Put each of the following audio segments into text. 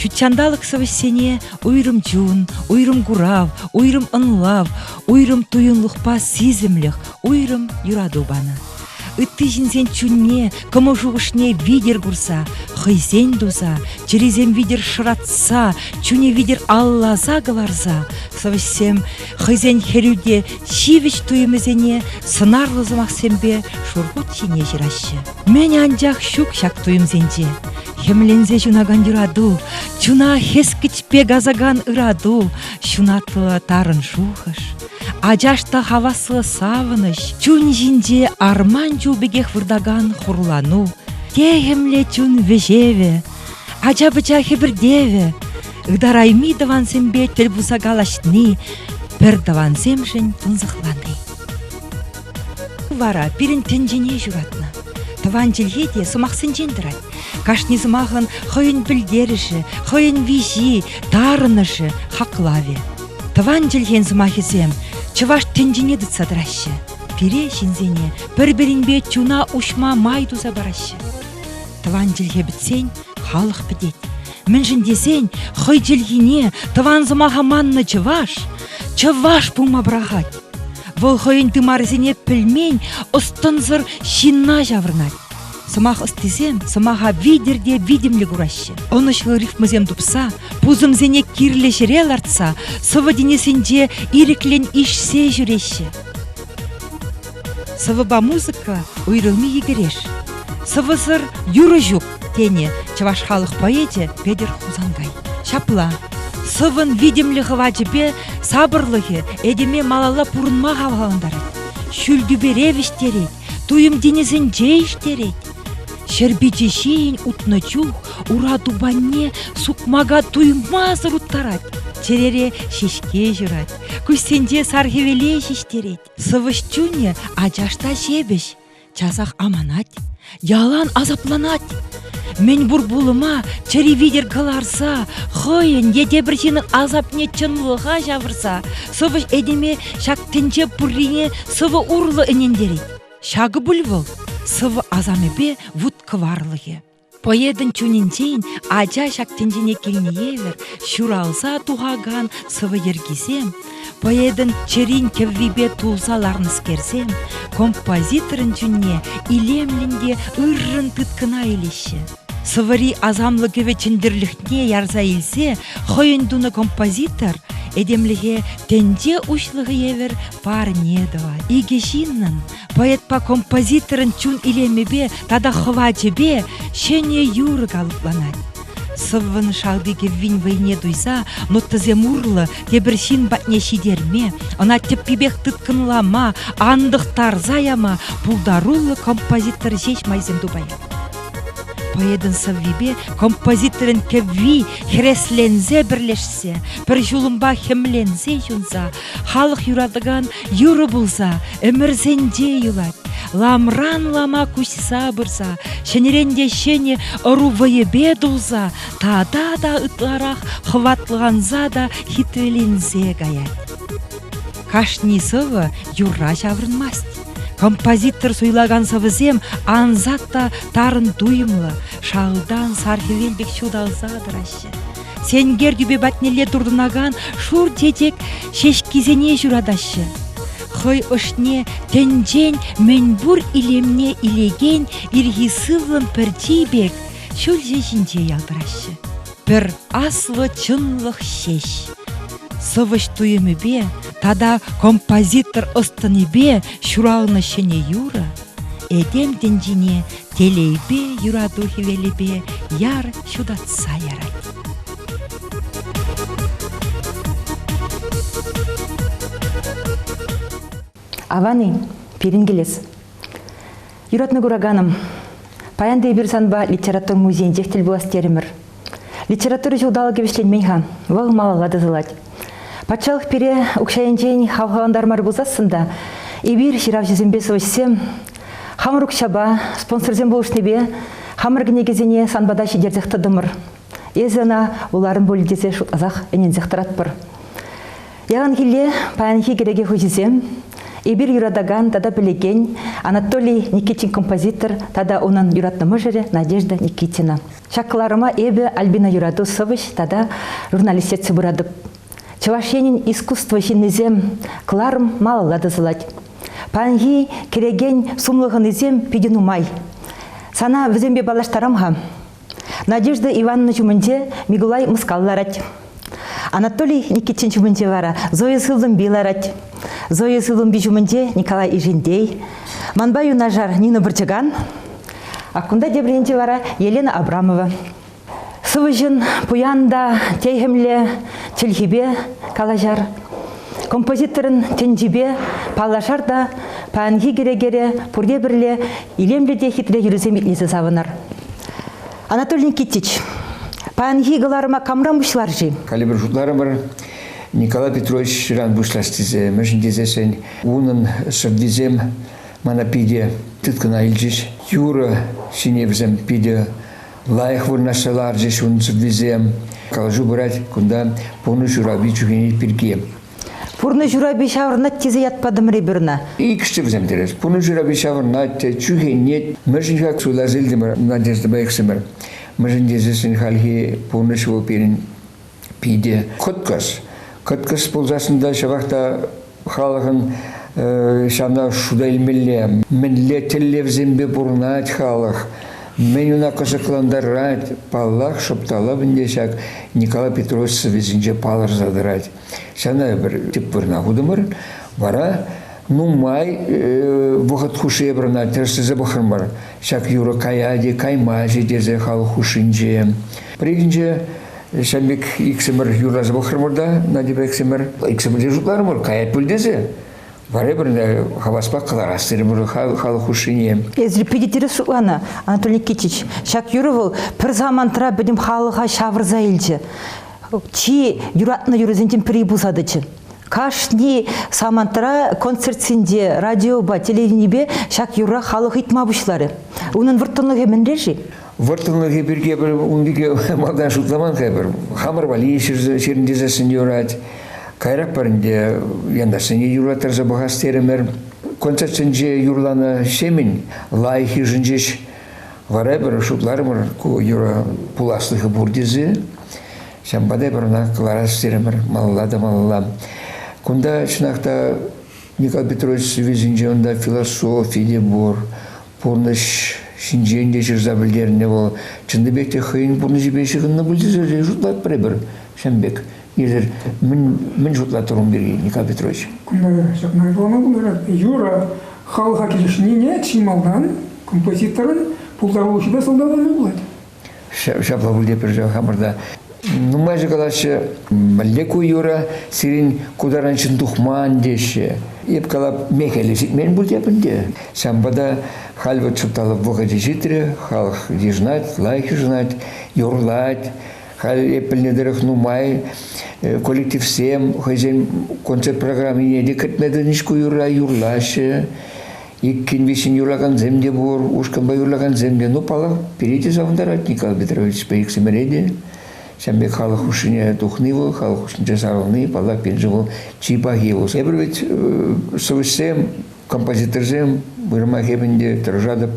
Ҫутҫанталӑк сӑвӑҫсене уйрӑм чун, уйрӑм курав, уйрӑм ӑнлав, уйрӑм туйӑмлӑхпа сисӗмлӗх, уйрӑм юрату панӑ. Ытти ҫынсен чунне, кӑмӑл-шухӑшне витӗр курса, хӑйсен туса, чӗрисем витӗр шӑратса, чунӗ витӗр алласа кӑларса сӑвӑҫсем хӑйсен хӗрӳ те ҫивӗч туйӑмӗсене сӑнарлӑ сӑмахсемпе шурхут ҫине ҫыраҫҫӗ. Мӗн анчах ҫук ҫак туйӑмсенче. Хӗмленсе ҫунакан юрату, чуна хӗскӗчпе касакан ырату, ҫунатлӑ тарӑн шухӑш, ачаш та хаваслӑ савӑнӑҫ, чун ҫинче арман чул пекех выртакан хурлану, техӗмлӗ чун вӗҫевӗ, ача-пӑча хӗпӗртевӗ, ытарайми тӑвансемпе тӗл пулса калаҫни, пӗр тӑвансемшӗн тунсӑхлани. Вара пирӗн тӗнчене ҫуратнӑ. Тӑван чӗлхе те сӑмахсенчен тӑрать. Кашни сӑмахӑн хӑйӗн пӗлтерӗшӗ, хӑйӗн виҫи, тарӑнӑшӗ, хаклавӗ. Тӑван чӗлхен сӑмахӗсем чӑваш тӗнчине тытса тӑраҫҫӗ. Пире, ҫынсене, пӗр-пӗринпе чуна уҫма май туса параҫҫӗ. Тӑван чӗлхе пӗтсен халӑх пӗтет. Мӗншӗн тесен хӑй чӗлхине тӑван сӑмаха маннӑ чӑваш чӑваш пулма пӑрахать. Вӑл хӑйӗн тымарӗсене пӗлмен ӑс-тӑнсӑр ҫынна ҫаврӑнать. Сӑмах ӑстисем сӑмаха витӗр те витӗмлӗ кураҫҫӗ. Ӑнӑҫлӑ рифмӑсем тупса, пусӑмсене кирлӗ ҫӗре лартса сӑвӑ тинӗсӗнче ирӗклӗн ишсе ҫӳреҫҫӗ. Сӑвӑпа музыка уйрӑлми йӗкӗреш. Сӑвӑсӑр юрӑ ҫук, тенӗ чӑваш халӑх поэчӗ Петӗр Хусанкай. Ҫапла, сӑвӑн витӗмлӗ хӑвачӗпе сапӑрлӑхӗ этеме малалла пурӑнма хавхалантарать, ҫӳл тӳпере вӗҫтерет, туйӑм тинӗсӗнче иштерет. Ҫӗр пичӗ ҫийӗн утнӑ чух ура тупанне сукмака туймасӑр уттарать, чӗрере ҫеҫке ҫурать, куҫсенче сар хӗвеле ҫиҫтерет. Сӑвӑҫ чунӗ ачаш та ҫепӗҫ, часах аманать, ялан асапланать. Мӗн пур пулӑма чӗри витӗр кӑларса, хӑйӗн е тепӗр ҫыннӑн асапне чӑнлӑха ҫавӑрса, сӑвӑҫ этеме ҫак тӗнче пуррине сӑвӑ урлӑ ӗнентерет. Ҫакӑ пуль вӑл сӑвӑ асамӗпе вут-кӑварлӑхӗ. Поэтӑн чунӗнчен ача ҫак тӗнчене килнӗ евӗр ҫуралса тухакан сӑвӑ йӗркисем, поэтӑн чӗрин кӗввипе тулса ларнӑскерсем, композиторӑн чунне илемлӗн те ыррӑн тыткӑна илеҫҫӗ. Сӑвӑри асамлӑ кӗвӗ чӗнтӗрлӗхне ярса илсе хӑйӗн тунӑ композитор этемлӗхе тӗнче уҫлӑхӗ евӗр парне тӑвать. Икӗ ҫыннӑн Поэтпа композиторӑн чун илемӗпе тата хӑвачӗпе ҫӗнӗ юрӑ калӑпланать. Сӑввӑн шалти кӗввин вӑйне туйса нотӑсем урлӑ тепӗр ҫын патне ҫитерме, ӑна тӗппипех тыткӑнлама, антӑхтарса яма пултаруллӑ композитор ҫеҫ майсем тупаять. Поэтӑн сӑввипе композиторӑн кӗвви хӗресленсе пӗрлешсе, пӗр ҫулӑмпа хӗмленсе ҫунса халӑх юратакан юрӑ пулса ӗмӗрсенче юлать. Ламран лама куҫса пырса, ҫӗнӗрен те ҫӗнӗ ӑру вӑйӗпе тулса, тата та ытларах хӑватланса та хитреленсе каять. Кашни сӑвӑ юрра ҫаврӑнмасть. Композитор суйлакан сӑвӑсем ансат та тарӑн туйӑмлӑ, шалтан сар хӗвел пек ҫуталса тӑраҫҫӗ. Сенкер тӳпе патнелле туртӑнакан шур чечек ҫеҫкисене ҫуратаҫҫӗ. Хӑй ӑшне тӗнчен мӗнпур илемне илекен ирхи сывлӑм пӗрчи пек ҫулҫӑ ҫинче ялтӑраҫҫӗ. Пӗр аслӑ чӑнлӑх ҫеҫ. Сӑвӑҫ туйӑмӗпе тата композитор ӑс-тӑнӗпе ҫуралнӑ ҫӗнӗ юрӑ этем тӗнчине телейпе юрату хӗвелӗпе яр ҫутатса ярать. Аван-и, пирӗн килес. Юратнӑ кураканӑм, паян та эпир санпа литература музейӗнчех тӗл пулас терӗмӗр. Литература ҫулталӑкӗ вӗҫленмен-ха, вӑл малалла тӑсӑлать. Патшалӑх пире укҫа енчен хавхалантармарӗ пулсассӑн та эпир, ҫыравҫӑсемпе сӑвӑҫсем, хамӑр укҫапа, спонсорсем пулӑшнипе хамӑр кӗнекесене сан пата ҫитерсех тӑтӑмӑр. Эсӗ ӑна вуларӑн пуль тесе шутласах ӗненсех тӑратпӑр. Яланхилле паянхи кӗреке хуҫисем. Эпир юратакан тата пӗлекен Анатолий Никитин композитор тата унӑн юратнӑ мӑшӑрӗ Надежда Никитина. Ҫак кӑларӑма эпӗ Альбина Юрату сӑвӑҫ тата журналист ертсе пыратӑп. Чӑваш Енӗн искусство ҫыннисем кӑларӑм малалла тӑсӑлать. Паянхи кӗрекен сумлӑ хӑнисем питӗ нумай. Сана вӗсемпе паллаштарам-ха. Надежда Ивановна ҫумӗнче Микулай Мускав ларать. Анатолий Никитин ҫумӗнче вара Зоя Сылтӑмпи ларать. Зоя Сылтӑмпи ҫумӗнче Николай Ишентей. Манпа юнашар Нина Пӑрчӑкан. А кунта тепӗр енче вара Елена Абрамова. Сӑвӑҫӑн пуян та техӗмлӗ чӗлхипе калаҫар. Композиторӑн тӗнчипе паллашар та паянхи кӗрекере пурте пӗрле илемлӗ те хитре юрӑсем итлесе савӑнар. Анатолий Никитич, паянхи кӑларӑма камран пуҫлар-ши? Калибр шутларӑмӑр. Николай Петровичран пуҫлас тесе, мӗншӗн тесессӗн унӑн сӑввисем мана питӗ тыткӑна илчӗҫ. Юрӑ ҫине вӗсем питӗ лайӑх вырнаҫса ларчӗҫ ун сӑввисем. Калаҫу пырать кунта пурнӑҫ урапи чухне пирки. Пурнӑҫ урапи ҫаврӑнать тесе ят патӑмӑр эпир ӑна. Иккӗш вӗсем терӗҫ. Пурнӑҫ урапи ҫаврӑнать те, чӳхенет. Мӗншӗн-ха суйласа илтӗмӗр Надеждӑпа иксӗмӗр? Мӗншӗн тесессӗн хальхи пурнӑҫ вӑл пирӗн питӗ кӑткӑс. Кӑткӑс пулсассӑн та ҫавах та халӑхӑн ҫавна шута илмелле. Мӗнле тӗллевсемпе пурӑнать халӑх, мӗн ӑна кӑсӑклантарать, паллах, шӑп-талап ӗнтӗ ҫак Николай Петрович сӑввисенче палӑрса тӑрать. Ҫавна эпир тӗп вырӑна хутӑмӑр. Вара нумай вӑхӑт хушши эпир ӑна тӗрӗслесе пӑхрӑмӑр. Ҫак юрӑ каять-и, каймасть-и тесе халӑх хушшинче. Пӗррехинче ҫав пек иксӗмӗр юрласа пӑхрӑмӑр та, Надьӑпа иксӗмӗр, иксӗмӗр те шутларӑмӑр, каять пуль тесе. Вара эпир хаваспах кӑларас терӗмӗр халӑх хушшине. Эсир питӗ тӗрӗс шутланӑ, Анатолий Никитич. Ҫак юрӑ вӑл пӗр самантра пӗтӗм халӑха ҫавӑрса илчӗ. Чи юратнӑ юрӑсенчен пӗри пулса тӑчӗ. Кашни самантра концертсенче, радиопа, телевиденипе ҫак юрра халӑх ыйтма пуҫларӗ. Унӑн вӑрттӑнлӑхӗ мӗнре-ши? Вӑрттӑнлӑхӗ пирки эпир ун пирки малтан шутламан-ха эпир. Хамӑр валли ҫырӑн тесессӗн юрать. Кайрах пӗр ӗнтӗ янташсене юрлаттарса пӑхас терӗмӗр. Концертсенче юрланӑ ҫемӗн лайӑх йышӑнчӗҫ. Вара эпир шутларӑмӑр, ку юрӑ пуласлӑхӗ пур тесе. Ҫавӑнпа та эпир ӑна кӑларас терӗмӗр малалла та малалла. Кунта чӑнах та Николай Петрович вӗсенче унта философи те пур, пурнӑҫ ҫинчен те ҫырса пӗлтернӗ вӑл. Чӑннипех те хӑйӗн пурнӑҫӗпе ҫыхӑннӑ пуль тесе шутлатпӑр эпир ҫавӑн пек. Эсир мӗн, мӗн шутлатӑр ун пирки, Николай Петрович? Кунта ҫакна калама пултарать. Юрӑ халӑха килӗшнине чи малтан композиторӑн пултарулӑхӗпе сӑлтавлама пулать. Ҫапла пуль тепӗр хамӑрта. Нумайӑшӗ калаҫҫӗ, мӗнле ку юрӑ сирӗн ку таранччен тухман теҫҫӗ. Эп калап, мехеле ҫитмен пуль теп ӗнтӗ. Ҫавӑнпа та халь вот шӑпталӑх вӑхӑчӗ ҫитрӗ, халӑх йышӑнать, лайӑх йышӑнать, юрлать. Халь эп пӗлнӗ тӑрӑх нумай коллективсем хӑйсен концерт программине те кӗртме тытӑнӗҫ ку юрра, юрлаҫҫӗ. Иккӗн-виҫҫӗн юрлакансем те пур, ушкӑнпа юрлакансем те. Ну, паллах, пире те савӑнтарать Николай Петровичпа иксӗмӗре те. Ҫавӑн пек халӑх хушшине тухни вӑл, халӑх хушшинче сарӑлни, паллах, пирӗншӗн вӑл чи пахи вӑл. Эпир ведь сӑвӑҫсем, композиторсем, уйрӑмах эпӗ ӗнтӗ тӑрӑшатӑп,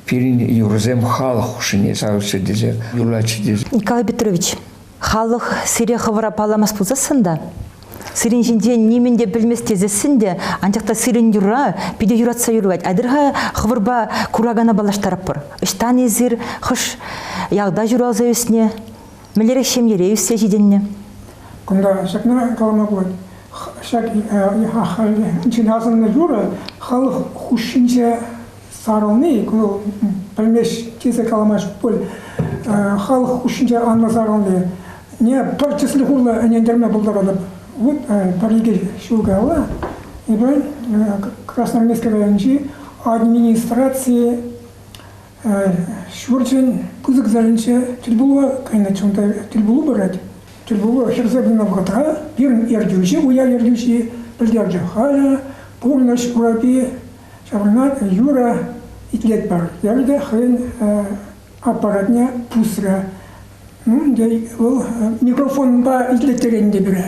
пирӗн юрӑсем халӑх хушшине сарӑлччӑр тесе, юрлаччӑр тесе. Николай Петрович, халӑх сире хӑвӑра палламасть пулсассӑн та, сирӗн ҫинчен нимӗн те пӗлмест тесессӗн те, анчах та сирӗн юрра питӗ юратса юрлать. Айтӑр-ха хӑвӑрпа куракана паллаштарӑпӑр. Ӑҫтан эсир, хӑш ялта ҫуралса ӳснӗ, мӗнлерех ҫемьере ӳссе ҫитӗннӗ? Кунта ҫакна калама пулать. Ҫак ҫын асӑннӑ юрӑ халӑх хушшинче сарӑлни, ку пӗлмест тесе калама ҫук пуль, халӑх хушшинче анлӑ сарӑлни не пӗр тӗслӗх урлӑ ӗнентерме пултаратӑп. Вот пӗр-икӗ ҫул каялла эпӗ Красноармейски районӗнчи администраци ҫурчӗн пысӑк залӗнче тӗлпулӑва кайнӑччӗ. Унта тӗлпулу пырать. Тӗлпулу хӗрсе пынӑ вӑхӑтра пирӗн ертӳҫӗ, уяв ертӳҫи пӗлтерчӗ. Халӗ пурнӑҫ урапи Ҫавна юрӑ итлетпӗр. Терӗ те хӑйӗн аппаратне пусрӗ. Ну, ӗнтӗ вӑл микрофонпа итлеттерет ӗнтӗ пире.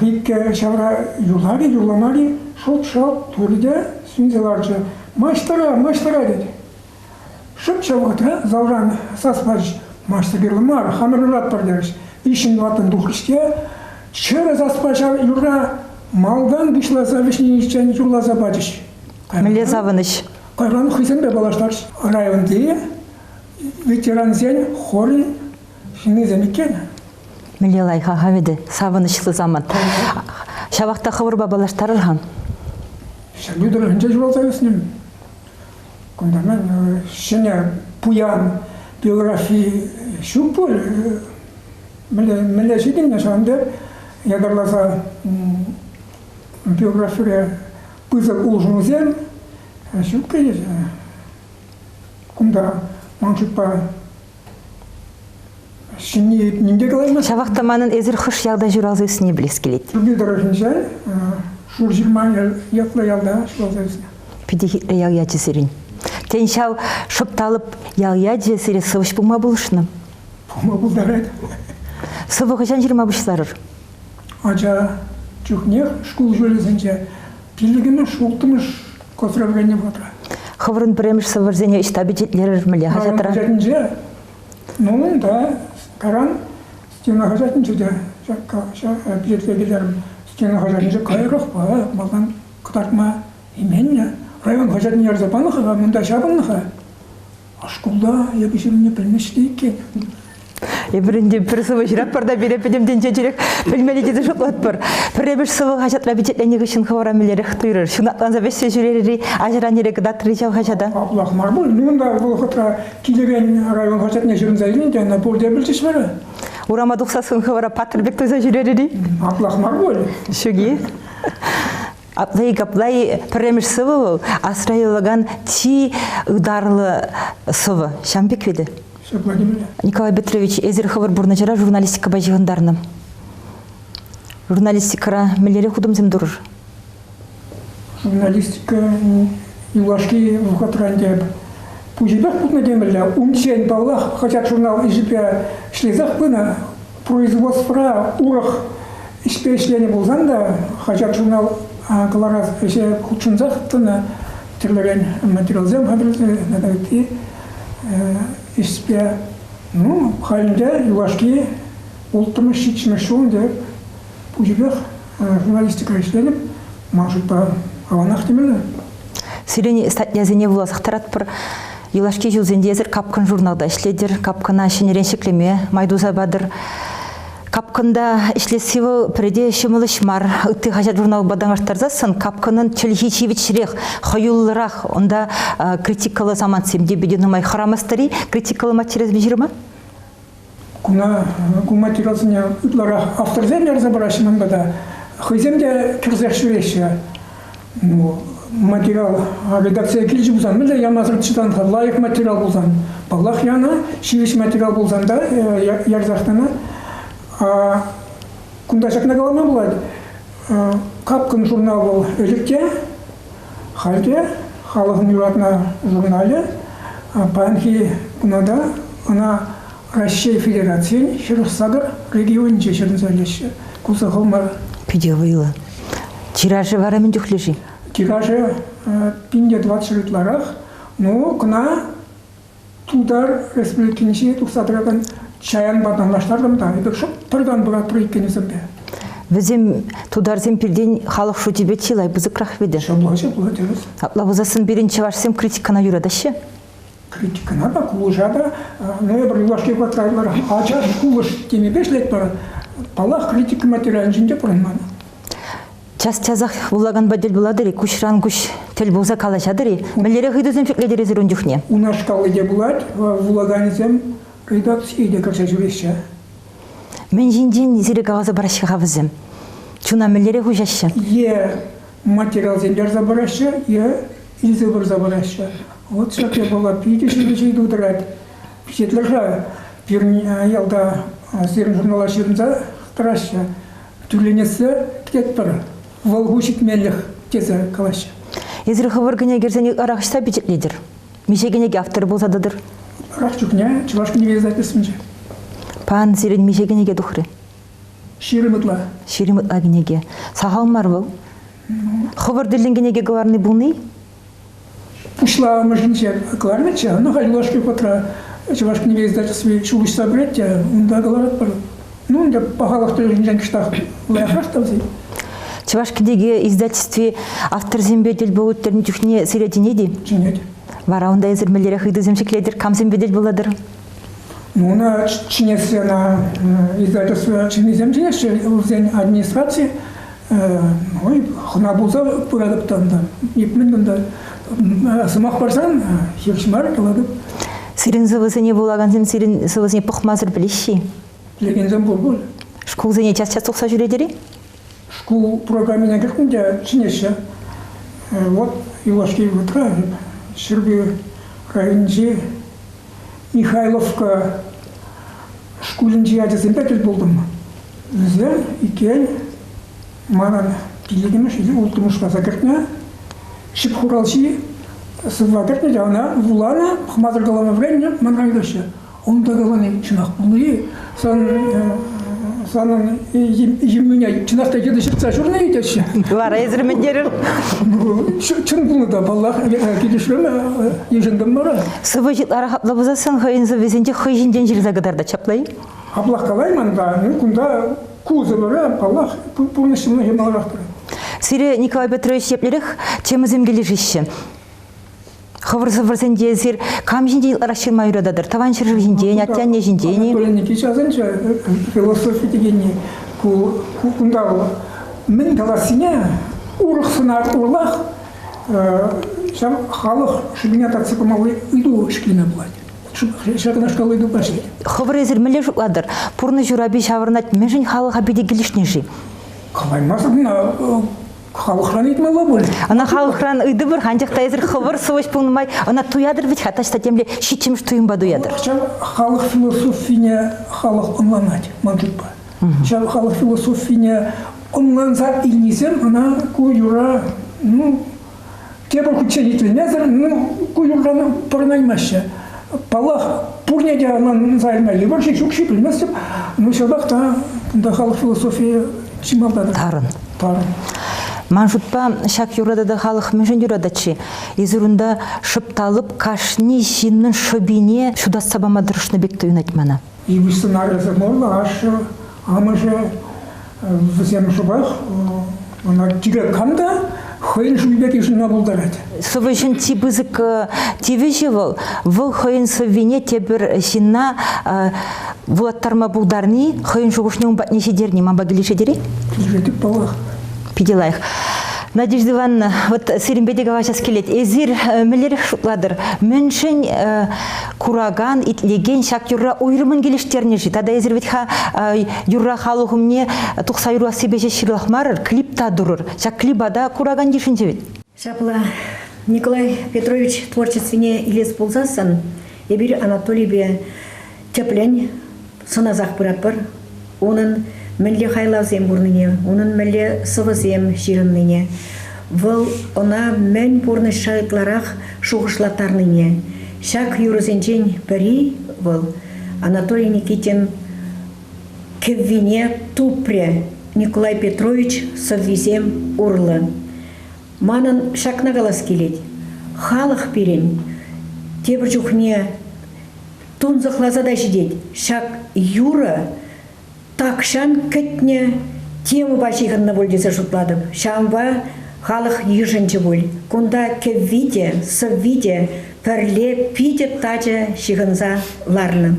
Пӗр-иккӗ ҫавра юрларӗ, юрламарӗ, шӑлт-шалт турӗ те сӳнсе ларчӗ. Маҫтӑра, маҫтӑра тет. Шӑп ҫав вӑхӑтра залран сас пачӗҫ. Маҫтӑр кирлӗ мар, хамӑр юрлатпӑр терӗҫ. Виҫҫӗн-тӑваттӑн тухрӗҫ те чӗрӗ саспа ҫав юрра малтан пуҫласа вӗҫлениччен юрласа пачӗҫ. Мӗнле савӑнӑҫ? Кайран хӑйсемпе паллаштарчӗҫ. Районти ветерансен хорӗн ҫыннисем иккен. Мӗнле лайӑх-ха вӗтӗ, савӑнӑҫлӑ самант. Ҫавах та хӑвӑрпа паллаштарӑр-ха. Ҫӗрпӳ тӑрӑхӗнче ҫуралса ӳснӗ. Кунта мӗн ҫӗнӗ пуян биографи ҫук пуль. Мӗнле, мӗнле ҫитӗннӗ ҫавӑн пек ятарласа биографире пысӑк улшӑнусем ҫук Кунта ман шутпа ҫӗнни ним те калаймасть. Ҫавах та манӑн эсир хӑш ялта ҫуралса ӳснине пӗлес килет. Ҫӗрпӳ тӑрӑхӗнче Шурҫырма ятлӑ ялта ҫуралса ӳснӗ. Питӗ хитре ял ячӗ сирӗн. Тен, ҫав шӑп-талӑп ял ячӗ сире сӑвӑҫ пулма пулӑшнӑ? Пулма пултарать. Сӑвӑ хӑҫан ҫырма пуҫларӑр? Ача чухнех шкул ҫулӗсенче пиллӗкмӗш, улттӑмӗш класра вӗреннӗ вӑхӑтра. Хӑвӑрӑн пӗрремӗш сӑввӑрсене ӑҫта пичетлерӗр мӗнле хаҫатра? Хаҫатӗнче, ну, унта каран стена хаҫатӗнче те ҫак пичетлекелерӗм. Стена хаҫатӗнче кайрӑхпа малтан кӑтартма именнӗ. Район хаҫатне ярса панӑ-ха, мунта ҫапӑннӑ-ха. Шкулта эпӗ ҫырнине пӗлмест те иккен. Эпир ӗнтӗ пӗр сӑвӑ ҫыратпӑр та пире пӗтӗм тӗнче тӳрех пӗлмелле тесе шутлатпӑр. Пӗрремӗш сӑвӑ хаҫатра пичетленнӗ хыҫҫӑн хӑвӑра мӗнлерех туйрӑр? Ҫунатланса вӗҫсе ҫӳрерӗр-и? Аҫӑр-аннере кӑтартрӗ ҫав хаҫата? Аплах мар пуль. Ну, унта вӑхӑтра килӗрен район хаҫатне ҫырӑнса илнӗ те ӑна пурте пӗлчӗҫ вара. Урама тухсассӑн хӑвӑра паттӑр пек туйса ҫӳрерӗр-и? Аплах мар пуль. Ҫук-и? Апла-и капла-и пӗрремӗш сӑвӑ вӑл асра юлакан чи ытарлӑ сӑвӑ. Ҫавӑн пек вӗт. Ҫапла темелле. Николай Петрович, эсир хӑвӑр пурнӑҫӑра журналистикӑпа ҫыхӑнтарнӑ. Журналистикӑра мӗнлерех утӑмсем турӑр? Журналистика юлашки вӑхӑтра ӗнтӗ пуҫӗпех путнӑ темелле. Унччен, паллах, хаҫат-журнал ӗҫӗпе ӗҫлесех пынӑ. Производствӑра урӑх ӗҫпе ӗҫленӗ пулсан та хаҫат-журнал кӑларас ӗҫе хутшӑнсах тӑнӑ тӗрлӗрен материалсем хатӗрлесе тата ытти ӗҫпе. Ну, халь ӗнтӗ юлашки улттӑмӗш, ҫиччӗмӗш ҫул ӗнтӗ пуҫӗпех журналистикӑра ӗҫленӗп. Ман шутпа, аванах темелле. Сирӗн статьясене вуласах тӑратпӑр. Юлашки ҫулсенче эсир Капкӑн журналта ӗҫлетӗр, Капкӑна ҫӗнӗрен ҫӗклеме май туса патӑр. Капкӑнта ӗҫлесси вӑл пӗрре ҫӑмӑл ӗҫ мар. Ытти хаҫат-журналпа танлаштарсассӑн Капкӑнӑн чӗлхи ҫивӗчрех, хӑюллӑрах. Унта критикӑллӑ самантсем те питӗ нумай. Хӑрамастӑр-и критикӑллӑ материалсем ҫырма? Куна ку материалсене ытларах авторсем ярса параҫҫӗ ман пата. Хӑйсем те кӗрсех ҫӳреҫҫӗ. Ну, материал редакцие килчӗ пулсан, мӗнле ямасӑр чытан-ха, лайӑх материал пулсан, паллах, янӑ, ҫивӗч материал пулсан та ярсах тӑнӑ. Кунта ҫакна калама пулать. Капкӑн журнал вӑл ӗлӗк те, халь те халӑхӑн юратнӑ журналӗ. Паянхи куна та ӑна Раҫҫей Федерацийӗн 48 регионӗнче ҫырӑнса илеҫҫӗ. Ку сахал мар. Питӗ вӑйлӑ. Тиражӗ вара мӗн чухлӗ-ши? Тиражӗ 1400 ытларах. Ну, кӑна Тутар Республикинче тухса тӑракан чаянпа танлаштартӑм та, эпир шӑп пӗр тан пыратпӑр иккен вӗсемпе. Вӗсем тутарсем пиртен халӑх шучӗпе чылай пысӑкрах вӗтӗ. Ҫапла, ҫапла, тӗрӗс. Апла пулсассӑн пирӗн чӑвашсем критикӑна юратаҫҫӗ? Критикӑна та, кулӑша та, ну, эпир юлашки вӑхӑтра ача кулӑш темипе ӗҫлетпӗр. Паллах, критика материалӗнчен те пурӑнман. Час-часах вулаканпа тӗл пулатӑр-и, куҫран куҫ тӗл пулса калаҫатӑр-и? Мӗнлерех ыйтусем ҫӗклетӗр эсир ун чухне? Унашкалли те пулать, вулаканӗсем редакцие те кӗрсе ҫӳреҫҫӗ. Мӗн ҫинчен сире каласа параҫҫӗ-ха вӗсем? Чуна мӗнлерех уҫаҫҫӗ? Е материалсем ярса параҫҫӗ, е илсе пырса параҫҫӗ. Вот ҫак япала питӗ ҫивӗч ыйту тӑрать. Пичетлӗ-ха пирӗн ялта сирӗн журнала ҫырӑнса тӑраҫҫӗ. Тӳрленессе кӗтетпӗр. Вӑл ку ҫитменлӗх тесе калаҫҫӗ. Эсир хӑвӑр кӗнекӗрсене ытларах ӑҫта пичетлетӗр? Миҫе кӗнеке авторӗ пулса тӑтӑр? Ытларах чухне Чӑваш кӗнеке издательствинче. Пан сирӗн миҫе кӗнеке тухрӗ? 20 ытла. 20 ытла кӗнеке. Сахал мар вӑл. Хӑвӑр тӗллӗн кӗнеке кӑларни пулни? Пуҫламӑшӗнче кӑларнӑччӗ, но халь юлашки вӑхӑтра Чӑваш кӗнеке издательстви ҫул уҫса пырать те, унта кӑларатпӑр. Ну, ӗнтӗ пахалӑх тӗлӗшӗнчен кӑштах лайӑхрах та вӗсен. Чӑваш кӗнеке издательстви авторсемпе тӗл пулу ирттернӗ чухне сире чӗнет-и? Чӗнет. Вара унта эсир мӗнлерех ыйтусем ҫӗклетӗр, камсемпе тӗл пулатӑр? Ну, ӑна чӗнессе ӑна издательство чӗннисем чӗнеҫҫӗ, вӗсен администраци. Ой, хӑна пулса пыратӑп та унта. Мӗн кунта сӑмах парсан хирӗҫ мар калатӑп. Сирӗн сӑвӑсене вулакансем сирӗн сӑвӑсене пӑхмасӑр пӗлеҫҫӗ-и? Пӗлекенсем пур пуль. Шкулсене час-час тухса ҫӳретӗр-и? Шкул программине кӗртнӗ те чӗнеҫҫӗ. Вот юлашки вӑхӑтра Ҫӗрпӳ районӗнчи Михайловка шкулӗнчи ачасемпе тӗл пултӑм. Вӗсем иккен манӑн пиллӗкмӗш или улттӑмӗш класа кӗртнӗ. Ҫип хуралҫи сывва кӗртнӗ те ӑна вуланӑ, пӑхмасӑр калама вӗреннӗ, манран ыйтаҫҫӗ. Унта калани чӑнах пулнӑ-и? Сан, санӑн йӗммӳне чӑнах та йытӑ ҫыртса ҫурнӑ-и теҫҫӗ. Вара эсир мӗн терӗр? Чӑн пулнӑ та, паллах, килӗшрӗм, йышӑнтӑм вара. Сӑвӑ ытларах апла пулсассӑн хӑйӗн сӑввисенче хӑй ҫинчен ҫырса кӑтартать ҫапла-и? Аплах калайман та, ну, кунта ку сӑвӑра, паллах, пурнӑҫ чӑнлӑхӗ маларах тӑрать. Сире, Николай Петрович, еплерех темӑсем килӗшеҫҫӗ? Хӑвӑр сӑвӑрсенче эсир кам ҫинчен ытларах ҫырма юрататӑр? Тӑван ҫӗршыв ҫинчен, атте-анне ҫинчен-и? Анатолий Никитич асӑнчӗ философи текенни ку кунта вӑл мӗн калассине урӑх сӑнар урлах ҫав халӑх шӑпине татса памалли ыйту ҫӗклеме пулать. Ҫакнашкал ыйту паҫлет. Хӑвӑр эсир мӗнле шутлатӑр? Пурнӑҫ урапи ҫаврӑнать мӗншӗн халӑха питӗ килӗшнӗ-ши? Калаймастӑп ӑна. Халӑхран ыйтмалла пуль. Ӑна халӑхран ыйтӑпӑр, анчах та эсир хӑвӑр сӑвӑҫ пулнӑ май ӑна туятӑр вӗт-ха, таҫта темле ҫиччӗмӗш туйӑмпа туятӑр. Ҫав халӑх философине халӑх ӑнланать, ман шутпа. Ҫав халӑх философине ӑнланса илнисем ӑна ку юра, ну, тепӗр хутчен итлемесӗр, ну, ку юрран пӑрӑнаймаҫҫӗ. Паллах, пурне те ӑнланса илме йывӑр-ши, ҫук-ши, пӗлместӗп. Но ҫапах та кунта халӑх философийӗ чи малтан. Тарӑн. Тарӑн. Ман шутпа, ҫак юрра тата халӑх мӗншӗн юратать-ши? Эсир унта шӑп та лӑп кашни ҫыннӑн шӑпине ҫутатса пама тӑрӑшнӑ пек туйӑнать мана. Йывӑҫ сӑнарӗсем урлӑ ашшӗ, амӑшӗ вӗсем шӑпах ӑна кирек кам та хӑйӗн шӑпипе йышӑнма пултарать. Сӑвӑҫӑн чи пысӑк тивӗҫӗ вӑл, вӑл хӑйӗн сӑввине тепӗр ҫынна вулаттарма пултарни, хӑйӗн шухӑшне ун патне ҫитерни манпа килӗшетӗр-и? Килӗшетӗп, паллах. Питӗ лайӑх. Надежда Ивановна, вот сирӗнпе те калаҫас килет. Эсир мӗнлерех шутлатӑр? Мӗншӗн куракан, итлекен ҫак юрра уйрӑмӑн килӗштернӗ-ши? Тата эсир вӗт-ха юрра халӑх умне тухса юрлассипе ҫеҫ ҫырлах марӑр, клип та турӑр. Ҫак клипа та куракан йышӑнчӗ вӗт. Ҫапла Николай Петрович творчествине илес пулсассӑн эпир Анатолийпе тӗплӗн сӑнасах пыратпӑр. Унӑн мӗнле хайлавсем пурнине, унӑн мӗнле сӑвӑсем ҫырӑннине, вӑл ӑна мӗн пурнӑҫра ытларах шухӑшлаттарнине. Ҫак юрӑсенчен пӗри вӑл Анатолий Никитин кӗввине тупрӗ Николай Петрович сӑввисем урлӑ. Манӑн ҫакна калас килет. Халӑх пирӗн тепӗр чухне тунсӑхласа та ҫитет. Ҫак юрӑ тахҫан кӗтнӗ темӑпа ҫыхӑннӑ пуль тесе шутлатӑп. Ҫавӑнпа халӑх йышӑнчӗ пуль. Кунта кӗвви те, сӑвви те пӗрле питӗ тачӑ ҫыхӑнса ларнӑ.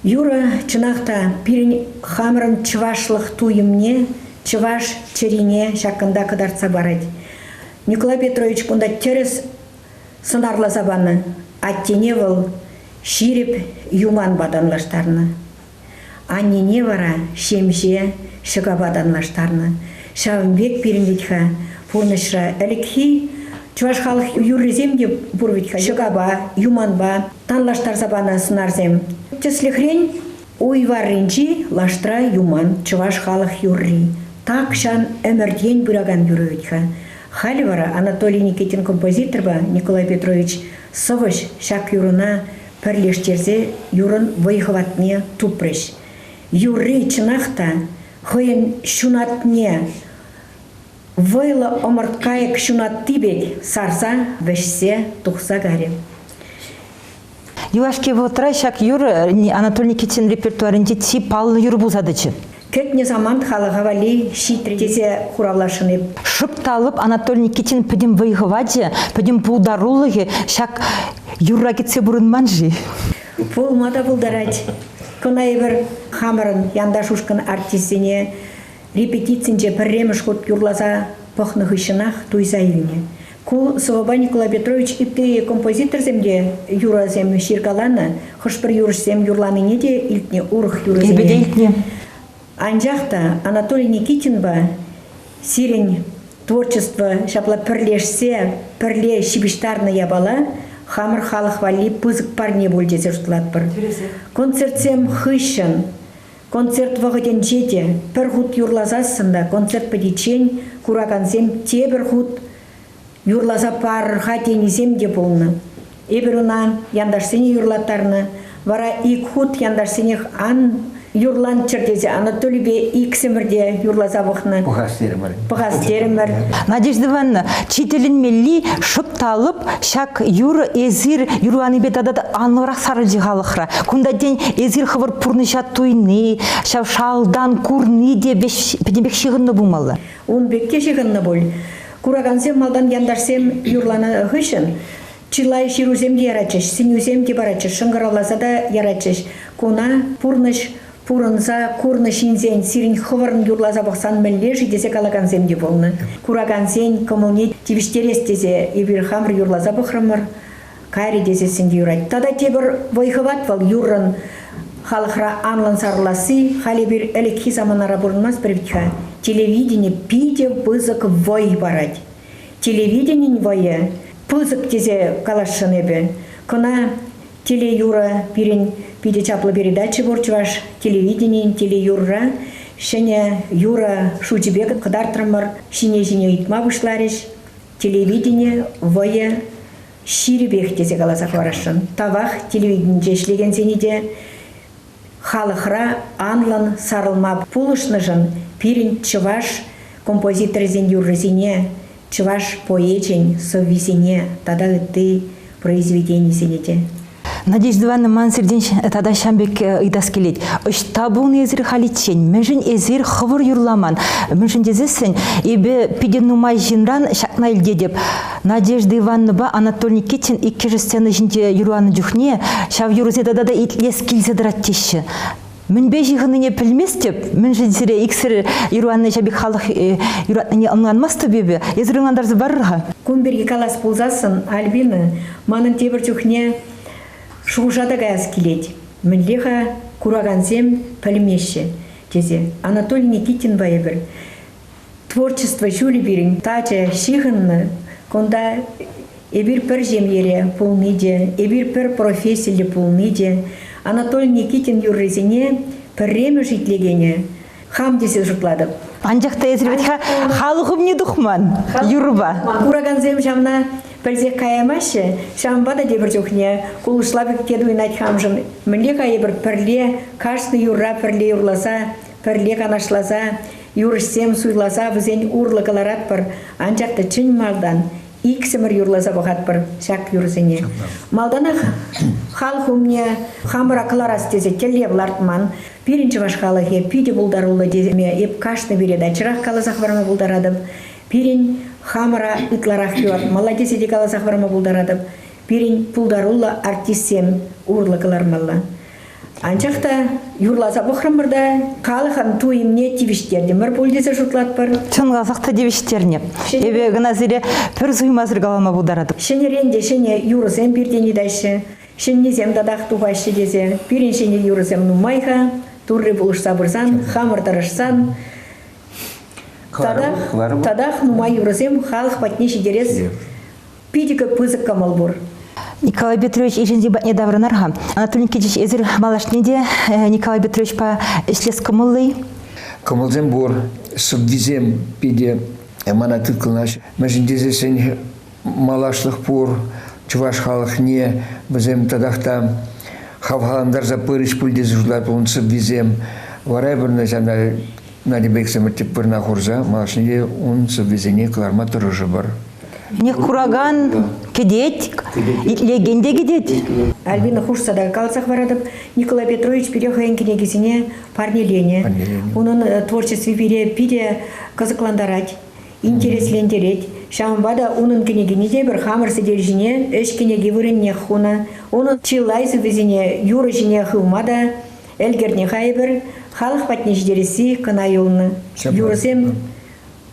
Юрӑ, чӑнах та, пирӗн хамӑрӑн чӑвашлӑх туйӑмне, чӑваш чӗрине ҫакӑнта кӑтартса парать. Николай Петрович кунта тӗрӗс сӑнарласа панӑ. Аттене вӑл ҫирӗп юманпа танлаштарнӑ. Аннене вара ҫемҫе ҫӑкапа танлаштарнӑ. Ҫавӑн пек пирӗн вӗт-ха пурнӑҫра ӗлӗкхи чӑваш халӑх юррисем те пур вӗт-ха ҫӑкапа, юманпа танлаштарса панӑ сӑнарсем. Тӗслӗхрен, уй варринчи лаштра юман чӑваш халӑх юрри тахҫан ӗмӗртен пыракан юрӑ вӗт-ха. Халӗ вара Анатолий Никитин композиторпа Николай Петрович сӑвӑҫ ҫак юрӑна пӗрлештерсе юрӑн вӑй-хӑватне тупрӗҫ. Юрри чӑнах та хӑйӗн ҫунатне вӑйлӑ ӑмӑрткайӑк ҫунатти пек сарса вӗҫсе тухса карӗ. Юлашки вӑхӑтра ҫак юрӑ Анатолий Никитин репертуарӗнчи чи паллӑ юрӑ пулса тӑчӗ. Кӗтнӗ самант халӑха валли ҫитрӗ тесе хуравласшӑн эп. Шӑп та лӑп Анатолий Никитин пӗтӗм вӑй-хӑвачӗ, пӗтӗм пултарулӑхӗ ҫак юрра кӗтсе пурӑнман-ши? Пулма та пултарать. Кӑна эпир хамӑрӑн Янташ ушкӑн артистсене репетицинче пӗрремӗш хут юрласа пӑхнӑ хыҫҫӑнах туйса илнӗ. Ку сӑвӑпа Николай Петрович ытти композиторсем те юрӑсем ҫыркаланӑ, хӑш-пӗр юрӑҫсем юрланине те илтнӗ, урӑх юрӑсене. Эпӗ те илтнӗ. Анчах та Анатолий Никитинпа сирӗн творчество ҫапла пӗрлешсе, пӗрле ҫыпӑҫтарнӑ япала хамӑр халӑх валли пысӑк парне пуль тесе шутлатпӑр. Концертсем хыҫҫӑн Концерт вӑхӑтӗнче те пӗр хут юрласассӑн та концерт пӗтиччен куракансем тепӗр хут юрласа парӑр-ха тенисем те пулнӑ. Эпир ӑна янташсене юрлаттарнӑ. Вара ик хут янташсенех ан юрланччӑр тесе Анатолипе иксӗмӗр те юрласа пӑхнӑ. Пӑхас терӗмӗр. Пӑхас терӗмӗр. Надежда Ивановна, чи тӗлӗнмелли шӑп та лӑп ҫак юрӑ эсир юрланипе тата та анлӑрах сарӑлчӗ халӑхра. Кунта, тен, эсир хӑвӑр пурнӑҫа туйни, ҫав шалтан курни те пӗтӗмпех ҫыхӑннӑ пулмалла. Ун пек те ҫыхӑннӑ пуль. Куракансем малтан янташсем юрланӑ хыҫҫӑн чылай ҫырусем те яратчӗҫ, сӗнӳсем те паратчӗҫ, шӑнкӑравласа та яратчӗҫ. Куна пурнӑҫ пурӑнса курнӑ ҫынсен сирӗн хӑвӑрӑн юрласа пӑхсан мӗнле-ши тесе калакансем те пулнӑ. Куракансен кӑмӑлне тивӗҫтерес тесе эпир хамӑр юрласа пӑхрӑмӑр. Кайрӗ тесессӗн те юрать. Тата тепӗр вӑй-хӑват вӑл юррӑн халӑхра анлӑн сарӑласси. Халь эпир ӗлӗкхи саманара пурӑнмастпӑр вӗт-ха. Телевидени питӗ пысӑк вӑй парать. Телевиденин вӑйӗ пысӑк тесе каласшӑн эпӗ. Кӑна Телеюрӑ пирӗн питӗ чаплӑ передача пур чӑваш телевиденийӗн телеюрра ҫӗнӗ юрӑ шучӗпе кӑтартрӑмӑр. Ҫине-ҫине ыйтма пуҫларӗҫ. Телевидени вӑйӗ ҫирӗпех тесе каласа хӑварасшӑн. Тавах телевиденинче ӗҫлекенсене те халӑхра анлӑн сарӑлма пулӑшнӑшӑн пирӗн чӑваш композиторӗсен юррисене, чӑваш поэчӗн сӑввисене тата ытти произведенисене те. Надежда Ивановна, ман сиртен тата ҫам пек ыйтас килет. Ӑҫта пулнӑ эсир халиччен? Мӗншӗн эсир хӑвӑр юрламан? Мӗншӗн тесессӗн эпӗ питӗ нумай ҫынран ҫакна илтетӗп. Надежда Ивановнӑпа Анатолий Никитин иккӗшӗ сцена ҫинче юрланӑ чухне ҫав юрӑсене тата та итлес килсе тӑрать теҫҫӗ. Мӗнпе ҫыхӑннине пӗлместӗп, мӗншӗн сире иксӗр юрлани ҫав пек халӑх юратнине ӑнланмастӑп эпӗ. Эсир ӑнлантарса парӑр-ха. Кун пирки калас пулсассӑн, Альбина, манӑн тепӗр чухне шухӑша та каяс килет. Мӗнле-ха куракансем пӗлмеҫҫӗ тесе. Анатолий Никитинпа эпир Творчество ҫулӗ пирӗн тачӑ ҫыхӑннӑ. Кунта эпир пӗр ҫемьере пулни те, эпир пӗр профессиллӗ пулни те Анатолий Никитин юррисене пӗрремӗш итлекенӗ хам тесе шутлатӑп. Анчах та эсир вӗт-ха халӑх умне тухман юрӑпа. Куракансем ҫавна пӗлсех каямаҫҫӗ. Ҫавӑнпа та тепӗр чухне кулӑшла пек те туйӑнать хамшӑн. Мӗнле-ха эпир пӗрле кашни юрра пӗрле юрласа, пӗрле канашласа юрӑҫсем суйласа вӗсен урлӑ кӑларатпӑр, анчах та чӑн малтан иксӗмӗр юрласа пӑхатпӑр ҫак юрӑсене. Малтанах халӑх умне хамӑра кӑларас тесе тӗллев лартман. Пирӗн чӑваш халӑхӗ питӗ пултаруллӑ теме эп кашни передачӑрах каласа хӑварма пултаратӑп. Пирӗн хамӑра ытларах юратмалла тесе те каласа хӑварма пултаратӑп. Пирӗн пултаруллӑ артистсем урлӑ кӑлармалла. Анчах та юрласа пӑхрӑмӑр та халӑхӑн туйӑмне тивӗҫтертӗмӗр пуль тесе шутлатпӑр. Чӑнласах та тивӗҫтернӗ. Эпӗ кӑна сире пӗр суймасӑр калама пултаратӑп. Ҫӗнӗрен те ҫӗнӗ юрӑсем пиртен ыйтаҫҫӗ. Ҫӗннисем татах тухаҫҫӗ тесе. Пирӗн ҫӗнӗ юрӑсем нумай-ха. Турри пулӑшса пырсан, хамӑр тӑрӑшсан татах, татах нумай юрӑсем халӑх патне ҫитерес питӗ пысӑк кӑмӑл пур. Николай Петрович ӗҫӗнчи патне таврӑнар-ха. Анатолий Никитич, эсир малашне те Николай Петровичпа ӗҫлес кӑмӑллӑ-и? Кӑмӑлсем пур, сӑввисем питӗ мана тыткӑнлаҫ. Мӗншӗн тесессӗн малашлӑх пур чӑваш халӑхне вӗсем татах та хавхалантарса пырӗҫ пуль тесе шутлатӑп ун сӑввисем. Вара эпир ҫавна Надя иксӗмӗр тӗп вырӑна хурса малашне те ун сӑввисене кӑларма тӑрӑшӑпӑр. Них куракан кӗтет, итлекен те кӗтет. Альбина хушса та каласа хӑваратӑп, Николай Петрович пире хӑйӗн кӗнекисене парнеленӗ. Унӑн творчестви пире питӗ кӑсӑклантарать, интереслентерет. Ҫавӑнпа та унӑн кӗнекине те пӗр хамӑр сӗтел ҫине ӗҫ кӗнеки вырӑннех хунӑ. Унӑн чылай сӑввисене юрӑ ҫине хывма та ӗлкӗрнӗ хайпӗр, халӑх патне ҫитересси кӑна юлнӑ. Юрӑсем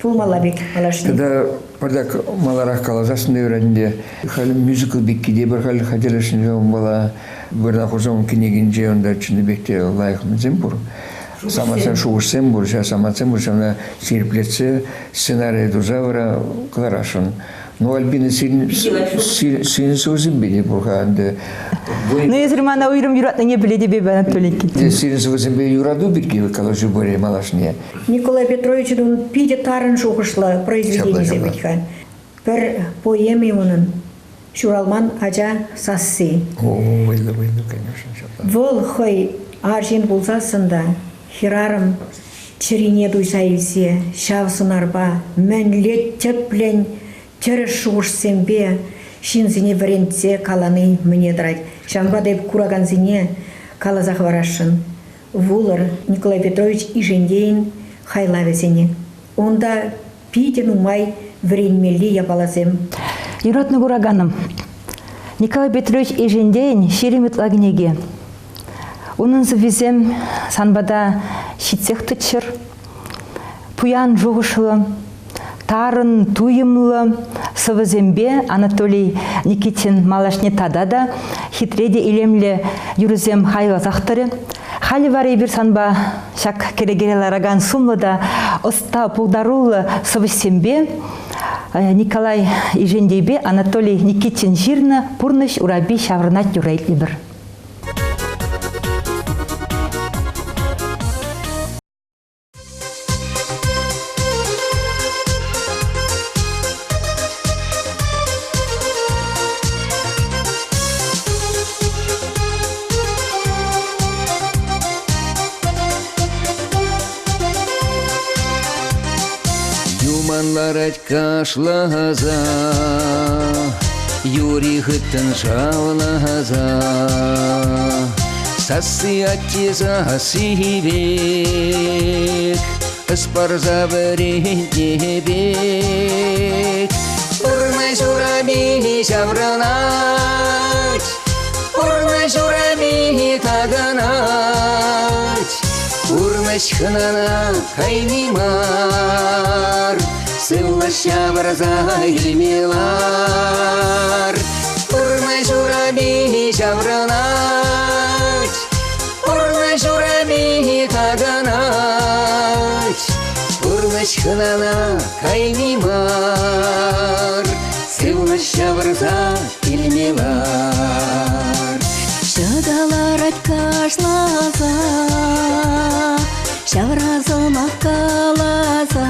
пулмалла пек малашне. Тата пӑртак маларах каласассӑн та юрать ӗнтӗ. Халь мюзикл пекки те пӗр халь хатӗрлесшӗн унпала. Вырӑна хурса ун кӗнекинче унта чӑннипех те лайӑх мӗнсем пур. Самантсем, шухӑшсем пур, ҫав самантсем пур, ҫавна ҫирӗплетсе сценарий туса вара кӑларасшӑн. Ну, Альбина, сирӗн сӑвӑсемпе те пур-ха ӗнтӗ. Ну, эсир мана уйрӑм юратнине пӗлетӗп эпӗ, Анатолий Никитин. Сирӗн сӑвӑсемпе юрату пирки калаҫу пырӗ малашне. Николай Петровичӑн питӗ тарӑн шухӑшлӑ произведенисем вӗт-ха. Пӗр поэми унӑн «Ҫуралман ача сасси». О, вӑйлӑ, вӑйлӑ, конечно, ҫапла. Вӑл хӑй арҫын пулсассӑн та хӗрарӑм чӗрине туйса илсе ҫав сӑнарпа мӗнле тӗплӗн тӗрӗс шухӑшсемпе ҫынсене вӗрентсе калани мӗне тӑрать. Ҫавӑнпа та эп куракансене каласа хӑварасшӑн. Вулӑр Николай Петрович Ишентейӗн хайлавӗсене. Унта питӗ нумай вӗренмелли япаласем. Юратнӑ кураканӑм, Николай Петрович Ишентейӗн 20 ытла кӗнеки. Унӑн сӑввисем сан пата ҫитсех тӑччӑр. Пуян шухӑшлӑ, тарӑн туйӑмлӑ сӑвӑсемпе Анатолий Никитин малашне тата та хитре те илемлӗ юрӑсем хайласах тӑрӗ. Халӗ вара эпир санпа ҫак кӗрекере ларакан сумлӑ та ӑста пултаруллӑ сӑвӑҫсемпе Николай Ижендейпе Анатолий Никитин ҫырнӑ «Пурнӑҫ урапи ҫаврӑнать» юрра итлӗпӗр. Юман ларать кашласа, Юри хыттӑн шавласа. Сасси атте сасси пек, Ӑс парса вӗрентнӗ пек. Пурнӑҫ урапи ҫаврӑнать, Пурнӑҫ урапи такӑнать. Пурнӑҫ хӑнана кайни мар, Сывлӑш ҫавӑрса илме лар. Пурнӑҫ урапи ҫаврӑнать, Пурнӑҫ урапи такӑнать. Пурнӑҫ хӑнана кайни мар, Сывлӑш ҫавӑрса илме лар. Ҫӑка ларать кашласа, ҫавра сӑмах каласа.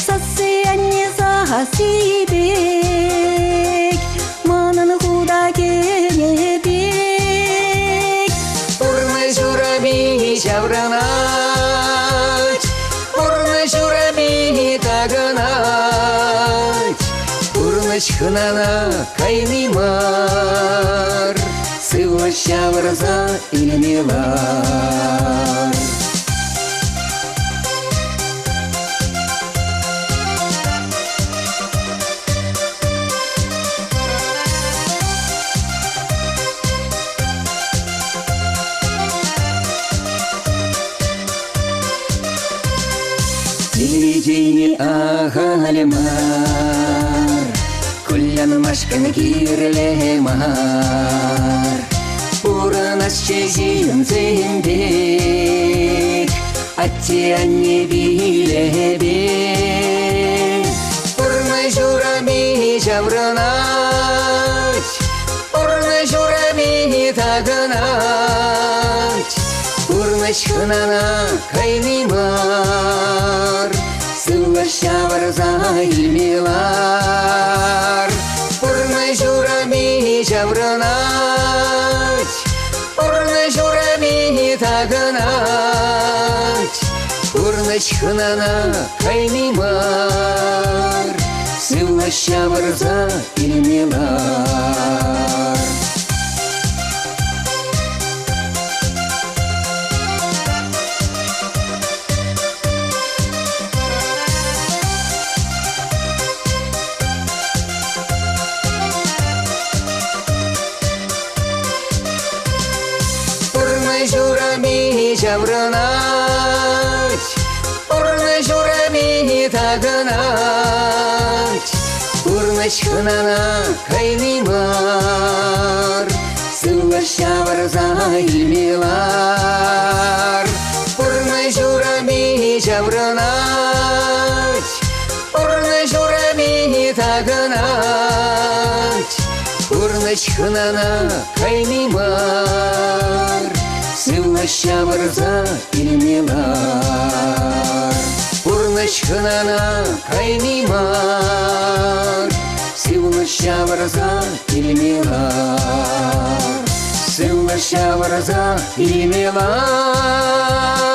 Сасси анне сасси пек, манӑн хута кӗнӗ пек. Пурнӑҫ урапи ҫаврӑнать, пурнӑҫ урапи такӑнать. Пурнӑҫ хӑнана кайни мар, сывлӑш ҫавӑрса илме лар. Телевидени ахаль мар, Кулянмашкӑн кирлӗ мар. Пурӑнасчӗ ҫынсем пек, Атте-анне вилӗпе. Пурнӑҫ урапи ҫаврӑнать, Пурнӑҫ урапи такӑнать. Пурнӑҫ хӑнана кайни мар, Сывлӑш ҫавӑрса илме лар. Пурнӑҫ урапи ҫаврӑнать, Пурнӑҫ урапи. такӑнать. Пурнӑҫ хӑнана кайни мар, сывлӑш ҫавӑрса илме лар. Пурнӑҫ урами ҫаврӑнать, пурнӑҫ урами такӑнать. Пурнӑҫ хӑнана кайни мар, сывлӑш ҫавӑрса илме лар. Пурнӑҫ урами ҫаврӑнать, Пурнӑҫ урами такӑнать, Пурнӑҫ хӑнана кайни мар, Сывлӑш ҫавӑрса илме лар. Пурнӑҫ хӑнана кайни мар, Сывлӑш ҫавӑрса илме лар. Сывлӑш ҫавӑрса илме лар.